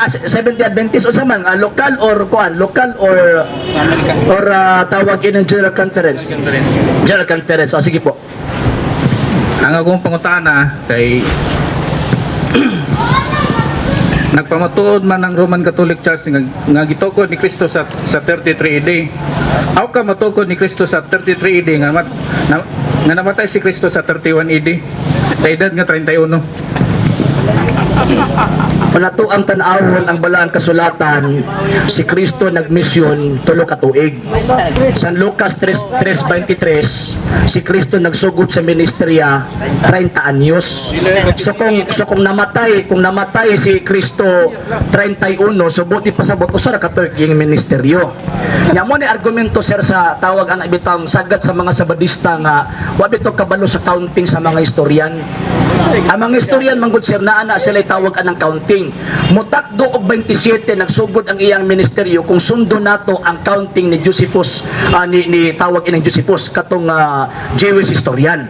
Seventh-day Adventist unsa man, local or kuan, local or tawag in General Conference? General Conference. Oh, sige po. Ang akong pangutana kay nagpamatuod man ang Roman Catholic Church nga gitukod ni Kristo sa 33 AD. Aw ka matukod ni Kristo sa 33 AD nga nga namatay si Kristo sa 31 AD sa edad nga 31? Panato ang tan-awon ang balaan kasulatan, si Kristo nagmisyon 3 ka tuig. San Lucas 3, 3:23, si Kristo nagsugod sa ministriya 30 anyos. So kung namatay si Kristo 31, so buti pasabot usa ra ka tuig yung ministeryo. Nya mo ni argumento, sir, sa tawag ang bitang sagad sa mga Sabadista nga wa bitaw kabalo sa counting sa mga historian. Ang mga historian manggod, sir, naa na sila tawag anang counting. Mutakdo og 27 nagsugod ang iyang ministeryo kung sundo nato ang counting ni Josephus, ni tawag ining Josephus katong Jewish historian.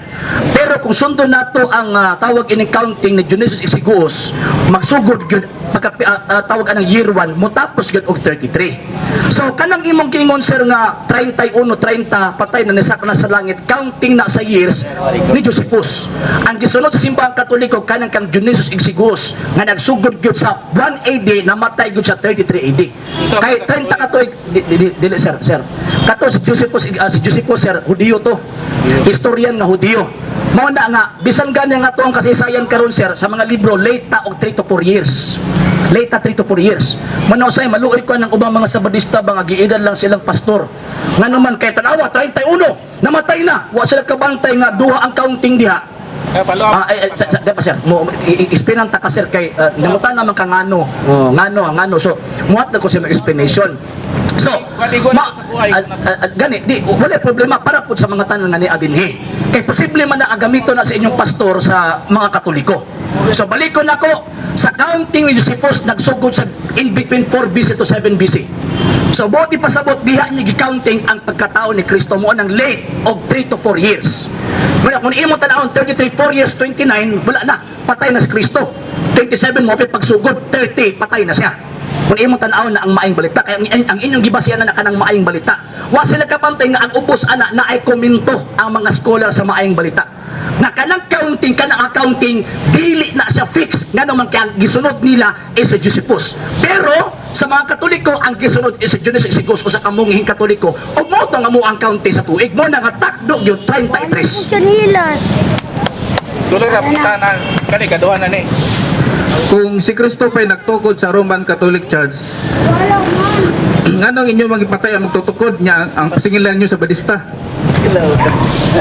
Pero kung sundo nato ang tawag ining counting ni Dionysius Exiguus, magsugod gyud pagka tawag anang year 1, mutapos gyud og 33. So kanang imong giingon, sir, nga 31 30 patay na nisak na sa langit, counting na sa years ni Josephus. Ang gisunod sa Simbahang Katoliko kanang kang Dionysius Exiguus nga nagsugod gyud sa 1 AD, namatay gyud sa 33 AD. Kay 30 ka tuig dili, sir, sir. Kato si Josephus, si Josephus, sir, Hudiyo to. Historian nga Hudiyo. Mao na nga bisan gani nga to ang kasaysayan karon, sir, sa mga libro late ta og 3 to 4 years. Late ta 3 to 4 years. Manaw say maluoy ko ng ubang mga Sabadista ba nga giedad lang silang pastor. Nga naman kay tanawa 31 namatay na. Wa sila kabantay nga duha ang counting diha. Kaya palo. Ah, eh, eh, di ba, sir, mo i-explainan ta ka, sir, kay nangutan naman ka ngano. Oh, ngano, ngano. So, muhat na ko sa explanation. So, ma, gani, di wala problema para pud sa mga tanan nga ni adinhi. Kay posible man na ang gamito na sa inyong pastor sa mga Katoliko. So, balikon nako sa counting ni Josephus, nagsugod sa in between 4 BC to 7 BC. So, buti pasabot diha niya gi-counting ang pagkatao ni Kristo mo ng late og 3 to 4 years. Wala, kung imo tanawon 33, 4 years, 29, wala na, patay na si Kristo. 27 mo pagsugod, 30 patay na siya. Kung imong tan-awon na ang maayong balita, kaya ang inyong gibasihan na kanang maayong balita. Wa sila kapantay nga ang ubos ana na ay komento ang mga scholar sa maayong balita. Na kanang counting, kanang accounting, dili na siya fix. Nga naman kaya ang gisunod nila is si Josephus. Pero sa mga Katoliko, ang gisunod is si Dionysius Exiguus o sa kamunghing Katoliko. O mo to nga mo ang counting sa tuig mo na nga takdo gyud 33. Chanilas. Tuloy ra putana kani kaduha na ni. Kung si Kristo pa'y nagtukod sa Roman Catholic Church, nganong inyo magipatay ang magtutukod niya ang pasingilan niyo sa Badista?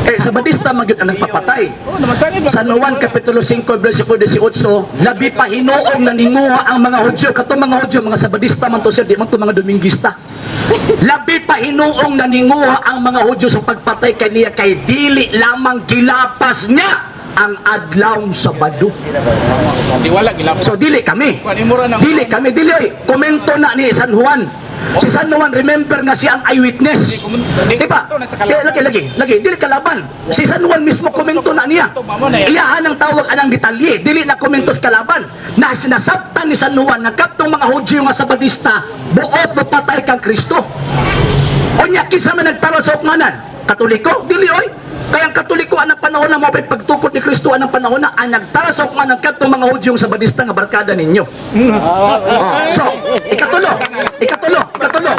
Eh, sa Badista man gyud ang nagpapatay. Oh, namasangit San Juan Kapitulo 5 versikulo 18, labi pa hinuong naninguha ang mga Hudyo. Katong mga Hudyo, mga Sabadista man to, sir, di man to mga Domingista. Labi pa hinuong naninguha ang mga Hudyo sa pagpatay kaniya kay dili lamang gilapas niya ang adlaw Sabado. Di wala gilapos. So dili kami. Kuan imura nang Dili kami, dili oy. Komento na ni San Juan. Si San Juan, remember nga siya ang eyewitness. Di ba? Eh, lagi, lagi, lagi, dili kalaban. Si San Juan mismo komento na niya. Iyahan ang tawag anang detalye, dili na komento sa kalaban. Na sinasabtan ni San Juan nga kaptong mga Hudyo nga Sabadista, buot mo patay kang Kristo. Unya kinsa man nagtalo sa ukmanan? Katoliko? Dili oy. Kaya ang Katoliko anang panahon na mo pa'y pagtukod ni Kristo anang panahon na ang nagtala sa ukmanan kadtong mga Hudyong Sabadista nga barkada ninyo. Oh. So, ikatulo, ikatulo, ikatulo.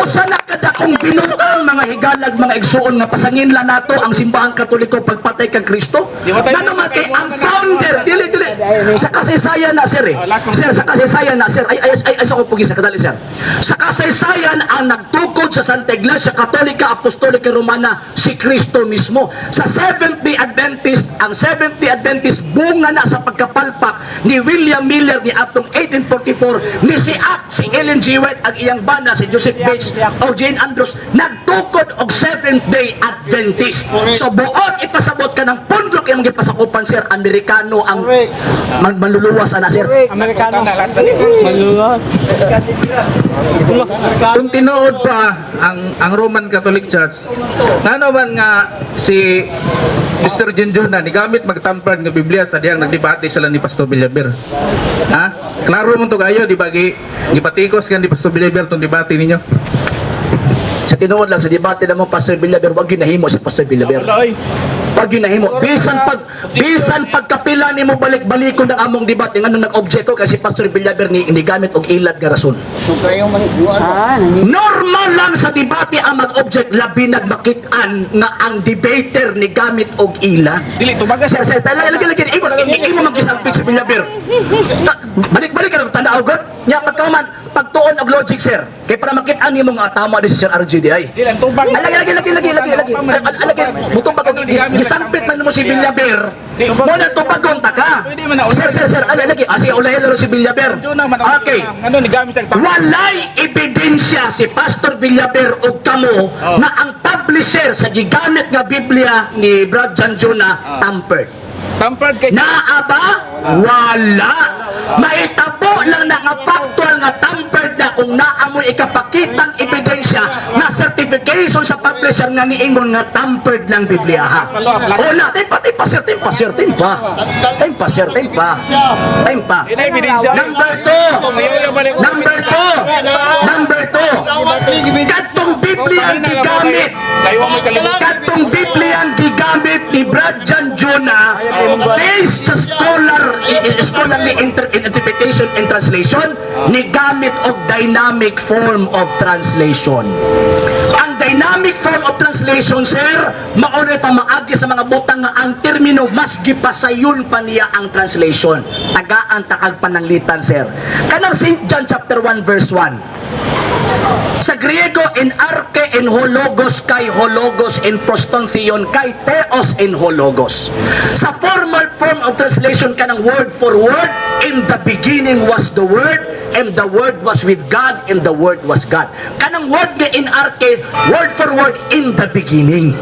Usa na kadakong binuang mga higalag, mga igsuon nga pasangin lang nato ang Simbahang Katoliko pagpatay kang Kristo. Ngano man kay ang founder, dili dili sa kasaysayan na, sir, eh. Sir, sa kasaysayan na, sir. Ay ay ay, ay sa ko pugi sa kadali, sir. Sa kasaysayan ang nagtukod sa Santa Iglesia Katolika Apostolika Romana si Kristo mismo. Sa Seventh-day Adventist, ang Seventh-day Adventist bunga na sa pagkapalpak ni William Miller ni atong 1844 ni si Ellen G. White ang iyang bana si Joseph Bates o Jane Andrews nagtukod nagtukod og Seventh Day Adventist. So buot ipasabot ka ng pundok imong gipasakupan, sir, Amerikano ang manluluwas ana, sir. Amerikano. Last na ni. Maluwas. Kung tinuod pa ang Roman Catholic Church, ngano man nga si Mr. Junjuna nigamit magtampered nga Biblia sa diyang nagdebate sila ni Pastor Villaver? Ha? Klaro mo to kayo, di ba gipatikos kan ni Pastor Villaver tong debate ninyo? Sa tinuod lang sa debate namo Pastor Villaver, wag ginahimo si Pastor Villaver. Oy. Pag ginahimo, bisan pagkapila nimo balik-balikon ang among debate, ngano nag-object ko kasi Pastor Villaver ni hindi gamit og ilad nga rason. Ah, Normal lang sa debate ang mag-object, labi nagmakit-an nga ang debater ni gamit og ilad. Dili tubaga. Sir, sir, lagi, lagi, lagi, imo magisampit sa Villaver. Balik-balik ka tanaw god. Nya pagkaman, pagtuon og logic, sir. Kay para makit-an nimo nga tama di si Sir RGDI. Dili ang tubag. Ay, lagi, lagi, lagi, lagi, lagi, lagi. Ay, lagi, mutubag og gisampit man mo si Villaver. Mo na tubagon ta ka. Sir, sir, sir, ay, lagi. Ah, sige, ulahin na rin si Villaver. Junjuna man. Okay. Ngano nigamit sa Walay ebidensya si Pastor Villaver og kamo na ang publisher sa gigamit nga Biblia ni Brad John Jonah tampered. Tampered kay Naa ba? Wala. Mahitabo lang na nga factual nga tampered na kung naa mo ikapakitang ebidensya na certification sa publisher nga niingon nga tampered ng Biblia, ha. Una, time pa, time pa, sir, time pa, sir, time pa. Time pa, sir, time pa. Time pa. Ina ebidensya. Number 2. Number 2. Number 2. Kadtong Biblia ang gigamit. Kayo mo kalimutan. Katong Biblia ang gigamit ni Brad John Jonah based sa scholarly interpretation and translation, ni gamit og dynamic form of translation. Ang dynamic form of translation, sir, maunay pamaagi sa mga butang nga ang termino mas gipasayon pa niya ang translation. Tagaan takag pananglitan, sir. Kanang St. John chapter 1 verse 1. Sa Griego, en arche en ho logos kai ho logos en pros ton theon kai theos en ho logos. Sa formal form of translation, kanang word for word, "In the beginning was the Word, and the Word was with God, and the Word was God." Kanang word nga en arche, word for word, "in the beginning."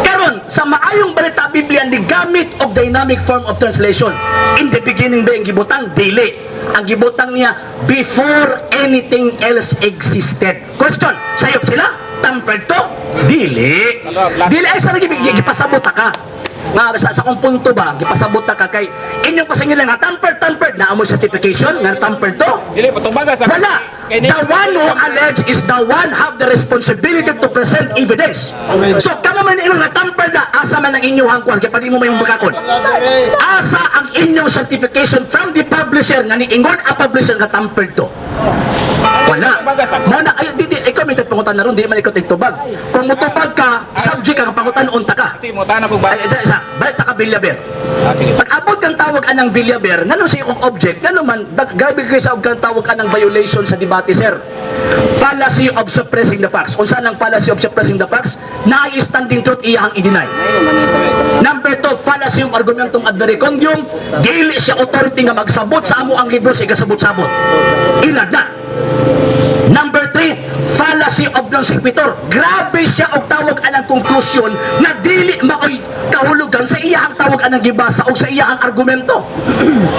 Karon, sa Maayong Balita Biblia ni gamit og dynamic form of translation. "In the beginning" ba ang gibutang? Dili. Ang gibutang niya, "before anything else existed." Question, sayop sila? Tampered to? Dili. Dili ay sa lagi gipasabot ka. Nga sa akong punto ba, gipasabot ta ka kay inyong pasingil nga tampered, tampered na amo certification nga tampered to. Dili patubaga sa Wala. The one who allege is the one have the responsibility to present evidence. So, kamo man inyong natamper na, asa man ang inyong kwan, kaya pati mo may magkakon. Asa ang inyong certification from the publisher nga niingon ang publisher nga tampered to? Wala. Mo na, ay, di, ikaw may pangutan na ron, di man ikaw tigtubag. Kung mutubag ka, subject ka, pangutan unta ka. Kasi mo tana pug ba. Ay, isa, isa, balik ta ka Villaver. Ah, sige. Pag abot kang tawag anang Villaver, ngano sa iyong object, ngano man, grabe kayo sa og kang tawag anang violation sa debate, sir. Fallacy of suppressing the facts. Unsa nang fallacy of suppressing the facts? Naay standing truth iyang i-deny. Number 2, fallacy of argumentum ad verecundiam. Dili siya authority nga magsabot sa amo ang libro sa igasabot-sabot. Ilad na. Number 3, fallacy of non sequitur. Grabe siya og tawag anang konklusyon na dili maoy kahulugan sa iyahang tawag anang gibasa o sa iyahang argumento.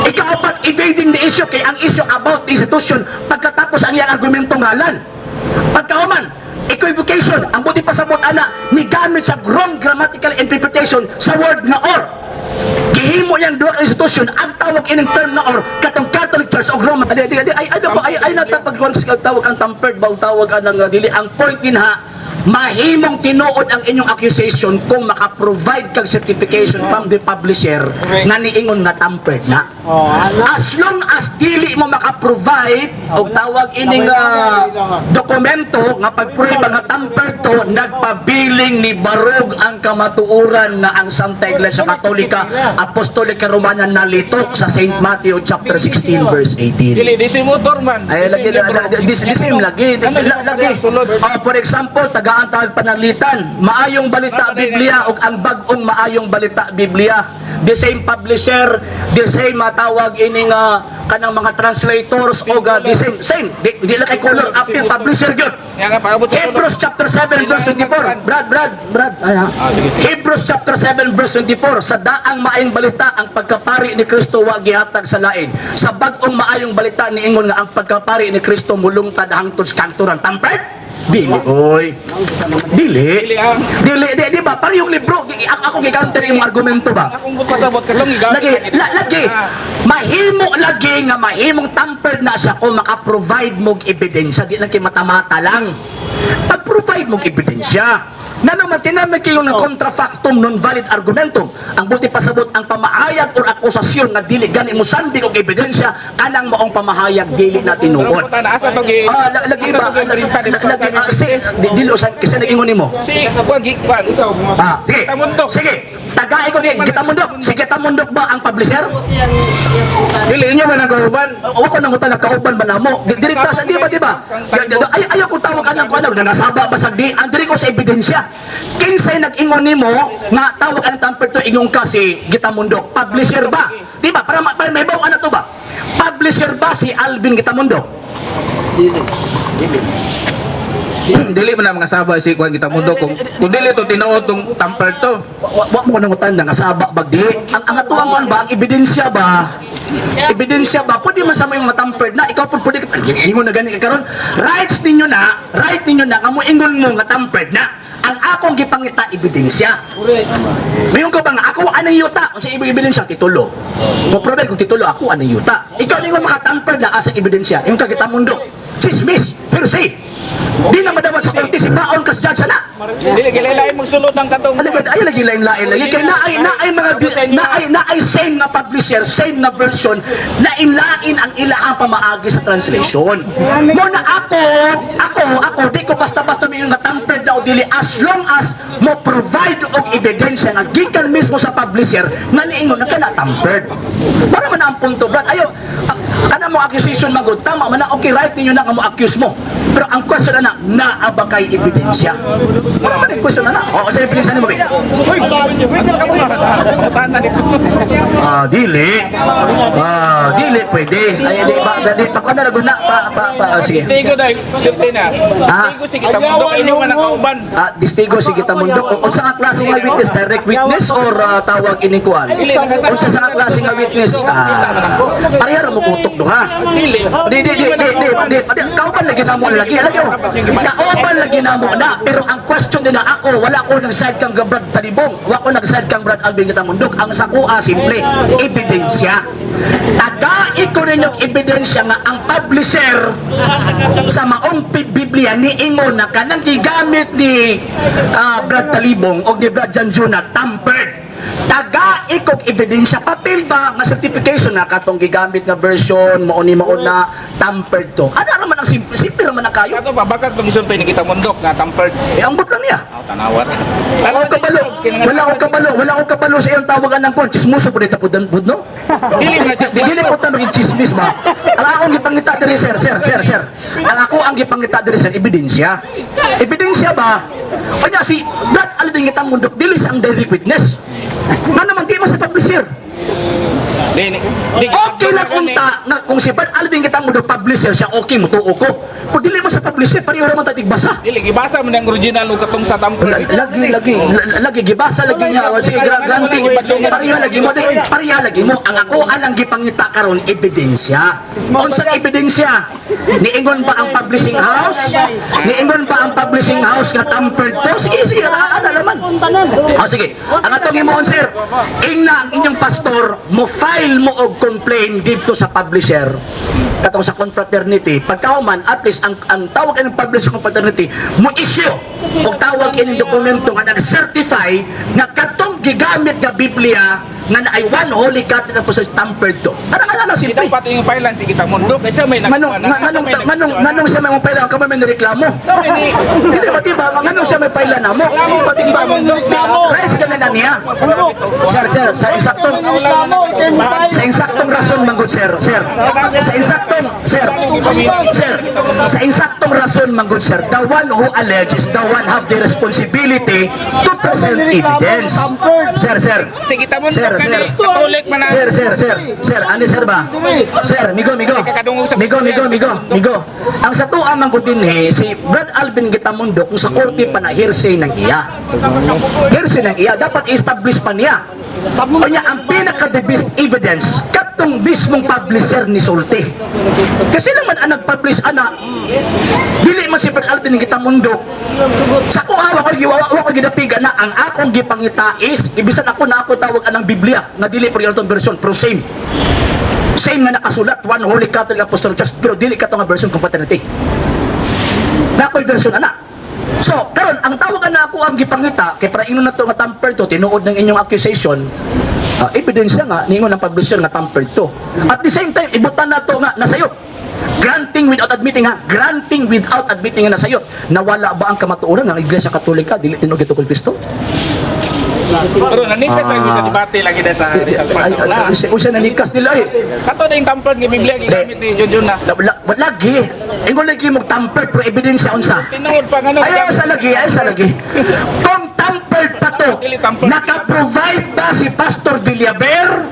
Ikaapat, evading the issue, kay ang issue about the institution, pagkatapos ang iyang argumento ngalan. Pagkahuman, equivocation, ang buti pasabot ana ni gamit sa wrong grammatical interpretation sa word nga "or". Gihimo niyang duha ka institusyon ang tawag ining term na "or" katong Catholic Church o Roman. Adi, adi, adi, ay, ay, ay, ay, natapag tawag ang tampered ba o tawag anang dili. Ang point din ha, mahimong tinuod ang inyong accusation kung maka-provide kag certification from the publisher nga niingon nga tampered na. Oh, ano? As long as dili mo maka-provide og tawag ining dokumento nga pagprueba nga tampered to, nagpabiling ni barog ang kamatuoran nga ang Santa Iglesia Katolika Apostolika Romana nalitok sa St. Matthew chapter 16 verse 18. Dili di si motor man. Ay, lagi, lagi, this same lagi, lagi. Sulod. Ah, for example, tagaan ang tawag pananglitan. Maayong Balita Biblia ug ang Bag-ong Maayong Balita Biblia. The same publisher, the same tawag ini nga kanang mga translators o the same same di lang kay color apil publisher gyud. Nga nga paabot sa Hebrews chapter 7 verse 24. Brad, Brad, Brad. Ay, ha. Sige, sige. Hebrews chapter 7 verse 24. Sa daang Maayong Balita, ang pagkapari ni Kristo wa gihatag sa lain. Sa Bag-ong Maayong Balita, niingon nga ang pagkapari ni Kristo mulungtad hangtod sa kahangturan. Tampered? Dili, oy. Dili. Dili, ah. Dili, di ba? Parehong libro. Ako gi-counter imong argumento ba? Akong pasabot katong gigamit. Lagi, lagi. Mahimo lagi nga mahimong tampered na siya kung maka-provide mog ebidensya. Di lang kay mata-mata lang. Pag-provide mog ebidensya. Na naman tinamig kayo ng contrafactum non valid argumentum. Ang buti pasabot, ang pamahayag or akusasyon nga dili gani mo sanding og ebidensya, kanang maong pamahayag dili na tinuod. Asa to gi Ah, lagi ba? Asa to gi printa di ba sa Lagi, si dili usan kasi nag-ingon nimo. Si kuan gi kuan. Ah, sige. Gitamundok. Sige. Tagay ko ni Gitamundok. Si Gitamundok ba ang publisher? Dili inyo man ang kauban. Wa ko nang utang, kauban ba namo? Dili ta sa di ba, di ba? Ay, ayaw ko tawag anang ko ano, nangasaba ba sa di ang diri ko sa ebidensya. Kinsay nag-ingon nimo nga tawag ang tamper to ingon ka si Gitamundok? Publisher ba? Di ba? Para may baw ano to ba? Publisher ba si Alvin Gitamundok? Dili man ang mga saba si kuan Gitamundok kung dili to tinuod tong tampered to. Wa mo ko nang utang nangasaba bagdi. Ang atuang kuan ba, ang ebidensya ba? Ebidensya ba? Pwede man sa mo yung tampered na ikaw pud pwede ka ingon na gani ka karon. Rights ninyo na, right ninyo na nga mo ingon mo nga tampered na. Ang akong gipangita, ebidensya. Mayon ka ba nga ako anang yuta? Unsa ibig ebidensya? Titulo. Mo provide kung titulo, ako anang yuta. Ikaw ningon makatampered na, asa ebidensya? Yung ka Gitamundok. Chismis, hearsay. Di na madawat sa korte si baon kas judge na. Dili kilala magsulod ng katong Alagad ay lagi lain lain lagi kay naay mga naay same nga publisher, same nga version, lain-lain ang ilaang pamaagi sa translation. Mo na ako di ko basta-basta mingon nga tampered na o dili as long as mo provide og ebidensya nga gikan mismo sa publisher nga niingon nga kana tampered. Para man ang punto, Brad. Ayo kana mo accusation magud, tama man na, okay, right ninyo na nga mo accuse mo. Pero ang question na naa ba kay ebidensya? Para man ang question na. Oo, sa ebidensya nimo ba? Ah, dili. Ah, dili pwede. Ay, di ba, di pa kana na pa pa pa ah, sige. Testigo dai, sulti na. Ah. Testigo si Gitamundok inyo man ang kauban. Ah, testigo si Gitamundok. Unsa nga klase nga witness, direct witness or tawag ining kuan? Unsa sa nga klase nga witness? Ah, pareha ra mo kutok duha. Dili. Di di di di di di di kauban lagi namo lagi lagi oh. Kauban lagi namo na, pero ang question din na ako, wala ko nag side kang Brad Talibong, wala ko nag side kang Brad Alvin Gitamundok. Ang sa kuha, simple ebidensya. Tagai ko ninyong ebidensya nga ang publisher sa maong Biblia niingon na kanang gigamit ni Brad Talibong o ni Brad Janjuna tampered. Taga ikog ebidensya, papel ba nga certification na katong gigamit nga version mao ni mao na tampered to. Ana ra man ang simple, simple ra man na kayo. Kato ba bakit tong gisulti ni Gitamundok nga tampered? Eh, ambot lang niya. Aw, tanawat. Wala ko kabalo. Wala ko kabalo. Wala ko kabalo sa iyong tawagan ng kon. Chismoso po dito po no? Dili nga Di dili po ta maging chismis ba? Ang akong gipangita diri, sir, sir, sir, sir. Ang ako ang gipangita diri, sir, ebidensya. Ebidensya ba? Kanya si Brad Alvin Gitamundok dili siya ang direct witness. Nga naman di man sa publisher. Di di Okay lang unta nga kung si Brad Alvin Gitamundok publisher siya, okay mo tuo ko. Pag dili mo sa publisher, pareho ra man ta tigbasa. Dili gibasa man ang original ug katong sa tampered. Lagi lagi lagi gibasa lagi niya. O, sige, granting pareha lagi mo, di pareha lagi mo. Ang ako alang gipangita karon, ebidensya. Unsang ebidensya? Niingon ba ang publishing house? Niingon ba ang publishing house nga tampered to? Sige, sige, ana laman. Ah, sige, ang atong himuon, sir, ingna ang inyong pastor mo file mo og complaint didto sa publisher katong sa confraternity. Pagkahuman, at least ang tawag ining publisher confraternity mo issue og tawag ining dokumento nga nag-certify nga katong gigamit nga Biblia. nga naay one holy Catholic Apostolic, tampered to. Ano nga lang Di simple. dapat yung pailan si Gitamundo kaysa may Manong manong manong manong siya may paila kamo may nireklamo. Hindi ba, diba? Nganong siya may paila na mo? Pati ba? Rise ka na na niya. Sir, sir, sa insaktong rason manggod, sir, sir. Sa insaktong sir, sir, sa insaktong rason manggod, sir, the one who alleges, the one have the responsibility to present evidence. Sir, sir. Si Gitamundo Sir, sir. kani Katolik man ang Sir, sir, sir, sir, ani sir ba? Sir, migo, migo. Migo, migo, migo, migo. Ang sa tuwa man gud dinhi, si Brad Alvin Gitamundo, kung sa korte pa na hearsay ng iya. Hearsay ng iya, dapat establish pa niya. Kanya ang pinaka the best evidence katong mismong publisher ni sulti. Kasi naman ang nag-publish ana, dili man si Brad Alvin Gitamundo. Sa akong awa ko giwawa ko gidapiga na ang akong gipangita is ibisan ako na ako tawag anang Biblia nga dili pero itong version pero same. Same nga nakasulat one holy Catholic Apostolic Church, pero dili kato nga version confraternity. Na ako'y version ana. So, karon ang tawag na ako ang gipangita kay para ingon na to nga tamper to tinuod ng inyong accusation. Ebidensya nga ningon ang publisher nga tampered to. At the same time, ibutan na to nga nasayop. Granting without admitting ha, granting without admitting nga nasayop. Nawala ba ang kamatuoran ng Iglesia Katolika dili tinuod gitukol Kristo? Pero nanikas lang sa debate lagi na sa Rizal Park. Ay, ay, ay, usa nanikas nila eh. Kato na yung tampered nga Biblia gigamit ni Junjun na. Lagi. Ingon lagi mo tampered pero ebidensya unsa? Tinuod pa ngano. Ayaw sa lagi, ayaw sa lagi. Kung tampered pa to, naka-provide ba si Pastor Villaver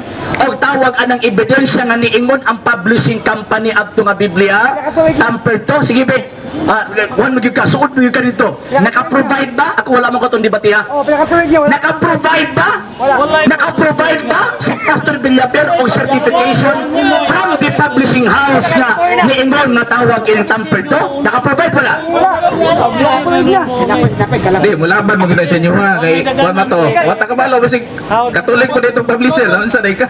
o tawag anang ebidensya nga niingon ang publishing company up to nga Biblia? Tampered to? Sige be. Ah, one mo gyud ka, suod mo gyud ka dito. Naka-provide ba? Ako wala mo katong debate ha. Oh, pinakatuloy niya. Wala. Naka-provide ba? Naka-provide ba si Pastor Villaper og certification from the publishing house nga niingon nga tawag ining tampered to? Naka-provide wala? Pinakatuloy niya. Sinapay, sinapay. Di, mulaban mo gina sa inyo ha. Kay, kuwan ma to. Wata ka balo, basig Katolik po ditong publisher. Unsa day ka?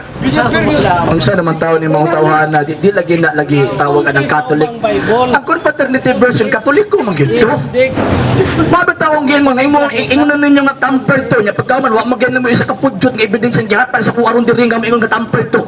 Unsa naman tao ni mga tawhana, di lagi na lagi tawag anang Catholic. Ang confraternity version Katoliko man gyud to. Mabit akong giingon nga imo ingon ninyo nga tampered to nya pagkaman wa magyud mo isa ka pudyot nga ebidensya gihatag sa kuha aron diri nga moingon nga tampered to.